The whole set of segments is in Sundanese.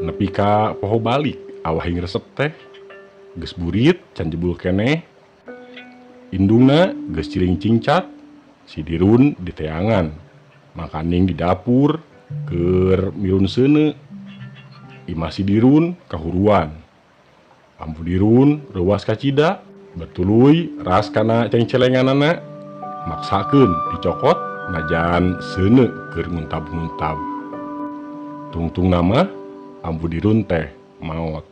Nepi ka poho balik awahing resep teh. Geus burit can jebul keneh. Indungna geus ciring cingcat, si Dirun diteangan. Makaning di dapur keur mirun seuneu. Imah si Dirun kahuruan. Ambu Dirun reuas kacida, betuluy ras kana cengcelenganana, maksakeun dicokot najan seuneu keur nguntab-nguntab. Tungtungna mah Ambu Dirun teh maot.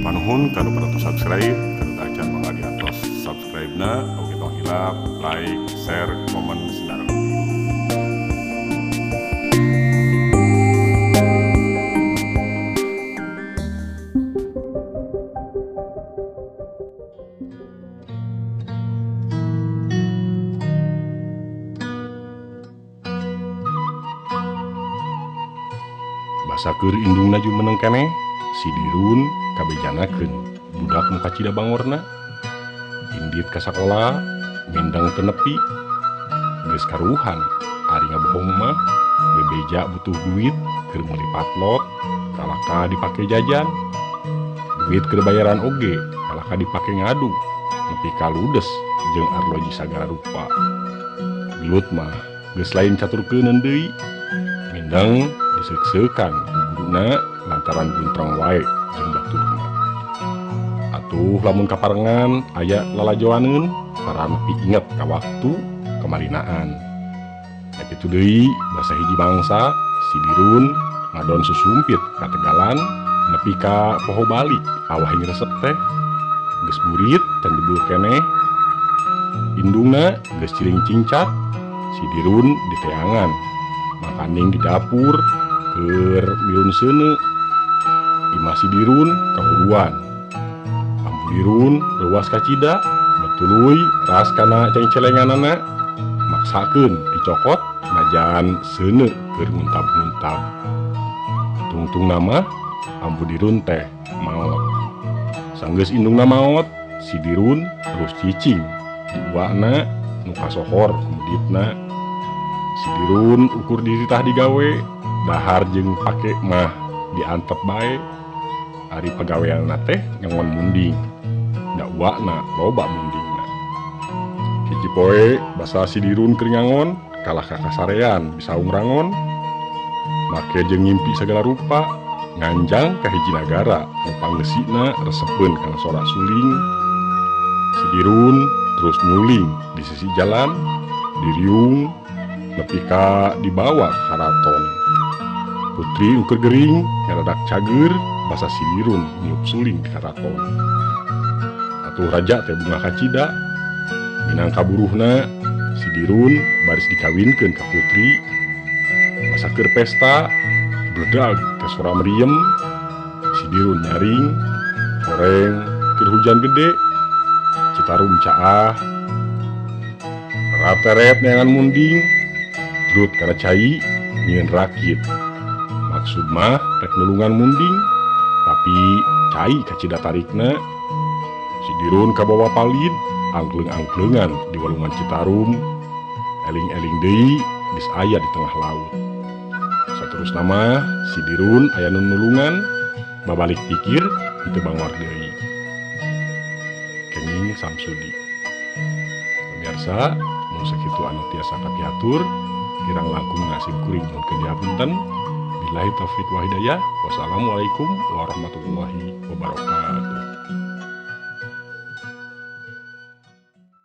Panuhun kanu parantos subscribe, kanu acan mangga diatos subscribe-na, oge tong hilap, like, share, komen, sinareng. Basa keur indungna jumeneng keneh, si Dirun kabejanakeun budak nu kacida bangorna. Indit ka sakola mindeng teu nepi, geus karuhan ari ngabohong mah bebeja butuh duit keur meuli patlot, kalaka dipake jajan. Duit keur bayaran oge kalaka dipake ngadu nepi ka ludes jeung arloji sagala rupa. Gelut mah geus lain caturkeuneun deui, mindeng diseuk-seukan ku guruna lantaran guntrang wae jeung baturna. Atuh lamun kaparengan aya lalajoaneun, para nepi inget ka waktu kemarinaan. Sakitu deui basa hiji bangsa si Dirun ngadon susumpit ka tegalan nepi ka poho balik awahing resep teh. Geus burit can jebul keneh. Indungna geus ciring cingcat, si Dirun diteangan. Makaning di dapur keur mirun seuneu. Imah si Dirun kahuruan. Ambu Dirun reuas kacida, betuluy ras kana cengcelenganana, maksakeun dicokot najan seuneu keur nguntab-nguntab. Tungtungna mah Ambu Dirun teh maot. Sanggeus indungna maot, si Dirun terus cicing di uakna nu kasohor kumeditna. Si Dirun ukur dititah digawe, dahar jeung pake mah diantep bae. Ari pagaweanna teh ngangon munding, da uakna loba mundingna. Hiji poe basa si Dirun keur ngangon, kalah ka kasarean bisaung rangon. Make jeung ngimpi sagala rupa, nganjang ka hiji nagara nu pangeusina resepeun kana sora suling. Si Dirun terus nyuling di sisi jalan, diriung nepi ka dibawa ka karaton. Putri ukur gering ngaradak cager basa si Dirun niup suling di karaton. Atuh raja teh bunga kacida, minang kaburuhna si Dirun baris dikawinkeun ka putri. Basa keur pesta bledag teh sora meriem, si Dirun nyaring horeng keur hujan gede, Citarum caah rateret neangan munding, drut kana cai nyieun rakit. Maksud mah rek nulungan munding, tapi cai kacida tarikna. Si Dirun kabawa palid, angkleng-angklengan di walungan Citarum, eling-eling deui geus aya di tengah laut. Saterusna mah si Dirun aya nu nulungan, babalik pikir henteu bangor deui. Kenging Samsudi. Pemirsa, mung sakitu anu tiasa kapihatur, kirang langkung nasib kuring nyuhunkeun dihapunten. Billahi taufik wa hidayah. Wassalamualaikum warahmatullahi wabarakatuh.